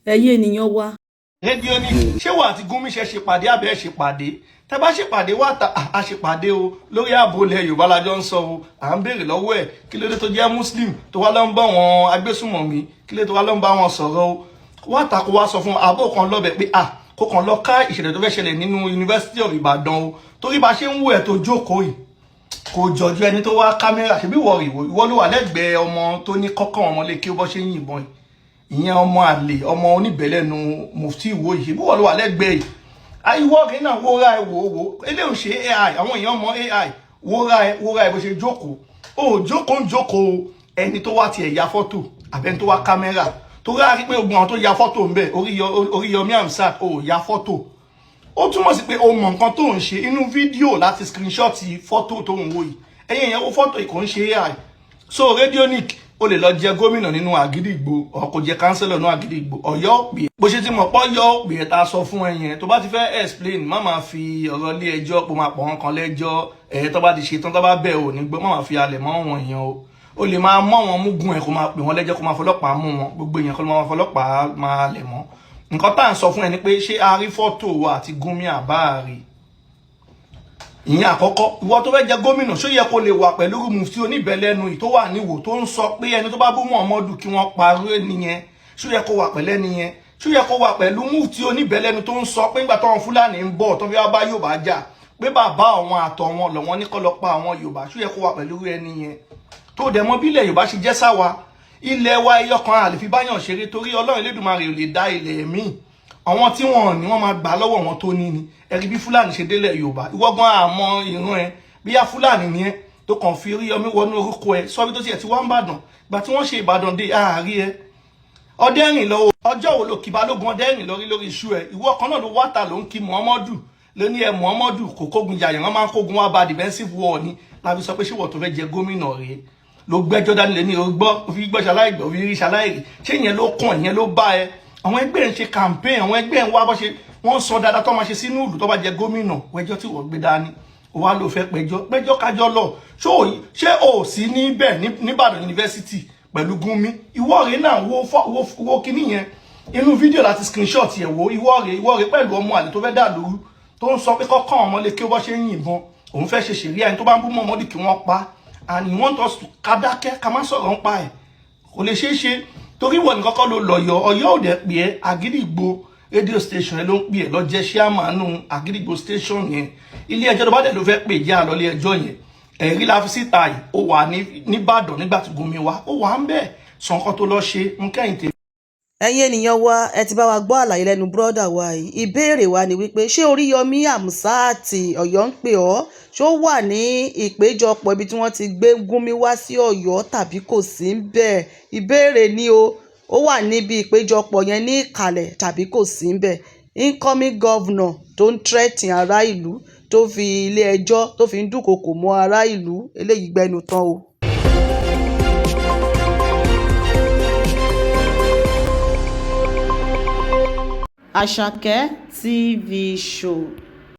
Ẹ̀yin ènìyàn wa. Rédíò ní ṣé wà àti Gúnmi ṣe ṣèpàdé àbẹ́ ṣèpàdé? Tẹ bá ṣèpàdé wà tá a ṣèpàdé o. Lórí ààbò ilẹ̀ Yorùbá la jọ ń sọ o. À ń béèrè lọ́wọ́ ẹ̀, kí ló dé tó jẹ́ Muslim tó wá lọ ń bá wọn agbésùmọ̀mí? Kí ló dé tó wá lọ ń bá wọn sọ̀rọ̀ o? Wà tá kó wá sọ fún àbò kan lọ́bẹ̀ pé à kó kàn lọ ká ìṣẹ̀lẹ̀ tó fẹ́ ṣẹlẹ̀ nínú University of Ibadan o, torí bá ṣe ń wò ẹ̀ tó jókòó yìí, kò jọjú ẹni tó wá camera. Ṣebí ìwọ ìwọ ló wà lẹ́gbẹ̀ẹ́ ọmọ tó ní kọ́kọ́ ọmọ lè kí ó bọ́ ṣe ń yìnbọn yìí, ìyẹn ọmọ àlè, ọmọ oníbẹ̀lẹ́nu mufti Ìwó yìí. Ṣebí ìwọ ló wà lẹ́gbẹ̀ẹ́ yìí? Ìwọ rẹ̀ náà, wóra ẹ, wò ó, wò ó, eléyìí ṣe AI. Àwọn èèyàn mọ AI. Wóra ẹ, wóra ẹ bó ṣe jókòó. Ó jókòó ń jókòó ẹni tó wá tiẹ̀ ya fọ́tò àbẹ́ni tó wá camera, torí a rí pé ogun àwọn tó ya fọ́tò ń bẹ̀. Oríyọmí Hamzat ó ya fọ́tò, ó túmọ̀ sí pé o mọ̀ nǹkan tó ń ṣe inú fídíò láti screenshot fọ́tò tó ń wò yìí. Ẹ̀yin èèyàn, wo fọ́tò yìí, kò ń ṣe AI. So Radionic, o lè lọ jẹ gómìnà nínú Àgídìgbò ọ, kò jẹ councillor nínú Àgídìgbò. Ọ̀yọ́ òpè bó ṣe ti mọ̀ pọ́ yọ òpè ẹ̀ tá a sọ fún ẹ yẹn. Tó bá ti fẹ́ explain, má máa fi ọ̀rọ̀ ilé ẹjọ́ pò máa pọ̀ wọn kan lẹ́jọ́ ẹ̀. Tó bá ti ṣe tán, tó bá bẹ̀ ò ní gbọ́, má máa fi alẹ̀ mọ́ wọn èèyàn o. O lè máa mọ́ wọn múgun ẹ̀, kó máa pè wọ́n lẹ́jọ́, kó máa fọlọ́pàá mú wọn. Gbogbo èèyàn kó máa fọlọ́pàá máa lẹ̀ mọ́. Nǹkan tá à ń sọ fún ẹ ni pé, ṣé a rí fọ́tò wa àti Gúnmi àbáàrí? Ìyẹn àkọ́kọ́. Ìwọ tó fẹ́ jẹ gómìnà, ṣó yẹ kó lè wà pẹ̀lú mufti oníbẹ̀lẹ́nu yìí tó wà níwò, tó ń sọ pé ẹni tó bá bú Muhammadu kí wọ́n parú ẹnìyẹn? Ṣó yẹ kó wà pẹ̀lú ẹnìyẹn? Ṣó yẹ kó wà pẹ̀lú mufti oníbẹ̀lẹ́nu tó ń sọ pé nígbà táwọn Fúlàní ń bọ̀ tó fi wá bá Yorùbá jà, pé bàbá àwọn àtọ̀ wọn lọ́wọ́ ní kọ́ lọ pa àwọn Yorùbá? Ṣó yẹ kó wà pẹ̀lú ẹni yẹn, tó dẹ̀ mọ̀ bí ilẹ̀ Yorùbá ṣe jẹ́ sáwa? Ilẹ̀ wa ẹyọ kan àlè fi báyàn ṣeré, torí Ọlọ́run Elédùmarè ò lè dá ilẹ̀ míì. Àwọn tí wọn ní wọn máa gbà lọ́wọ́ wọn tó ní ni. Ẹ̀rí bí Fúlàní ṣe délẹ̀ Yorùbá. Ìwọ́gbọ́n àmọ́ ìran ẹ, bíyá Fúlàní ni ẹ tó kàn fi Oríyọmí wọnú orúkọ ẹ. Sọbí tó tiẹ̀ ti wá ń bàdàn gbà tí wọ́n ṣe Ìbàdàn dé àárí ẹ. Ọdẹ́rìn lọ́wọ́ ọjọ́ wo ló kí Balógun ọdẹ́rìn lórí lórí iṣu ẹ? Ìwọ kan náà ló wáta ló ń kí Muhammadu ló ní ẹ. Muhammadu kò kógun jàyàn, wọn máa ń kógun wá bá defensive war ni. Láfi sọ pé ṣé wọ́n tó fẹ́ jẹ gómìnà rèé ló gbẹ́jọ́ dání lé ní o gbọ́, òfin gbọ́ ṣaláìgbọ́, òfin rí ṣaláìrí. Ṣé ìyẹn ló kàn? Ìyẹn ló bá ẹ. Àwọn ẹgbẹ́ ń ṣe campaign, àwọn ẹgbẹ́ ń wá bọ́ ṣe wọ́n sọ dáadáa tó máa ṣe sínú ìlú tó bá jẹ gómìnà. Wẹ́jọ́ tí wọ́n gbé dání wá ló fẹ́ pẹjọ́, pẹjọ́ kájọ́ lọ. Ṣé o sí níbẹ̀ nìbàdàn University pẹ̀lú Gúnmi? Ìwọ rèé náà, wo wo kíní yẹn inú fídíò láti screenshot yẹn. Wo ìwọ rèé, ìwọ rèé pẹ̀lú ọmọ àlè tó fẹ́ dà lóru, tó ń sọ pé kọ́kọ́ ọmọ lè kí ó bọ́ ṣe ń yìnbọn, òun fẹ́ ṣe ṣèrí ẹni tó bá ń bú mọ́ ọmọdé kí wọ́n pa. And you want us to ká dákẹ́, ká má sọ̀rọ̀ ń pa ẹ̀? Kò lè ṣeé ṣe, torí ìwọ nìkan kọ́ ló lọ́yọ̀. Ọ̀yọ́ ò dẹ̀ pè é. Àgídìgbò radio station ẹ ló ń pè é lọ́jẹ́ chairman Àgídìgbò station yẹn. Ilé ẹjọ́ tó bá dẹ̀ ló fẹ́ pè jẹ́ àlọ́ ilé ẹjọ́ yẹn. Ẹ̀rí la fi síta yìí. Ó wà nìbàdàn nígbà tí Gúnmi wá, ó wà ń bẹ̀. Sọ nǹkan tó lọ ṣe ń kẹ́yìn tèmi. Ẹ̀yin ènìyàn wa, ẹ ti bá wa gbọ́ àlàyé lẹ́nu brother wa yìí. Ìbéèrè wa ni wípé, ṣé Oríyọmí Hamzat, Ọ̀yọ́ ń pè ọ́, ṣó wà ní ìpéjọpọ̀ ibi tí wọ́n ti gbé Gúnmi wá sí Ọ̀yọ́ tàbí kò sí ń bẹ̀? Ìbéèrè ni o. Ó wà níbi ìpéjọpọ̀ yẹn ní ìkàlẹ̀ tàbí kò sí ń bẹ̀? Incoming governor tó ń threaten ará ìlú, tó fi ilé ẹjọ́ tó fi ń dúnkokò mọ́ ará ìlú, eléyìí gbẹnu tán o. Àṣàkẹ́ TV Show.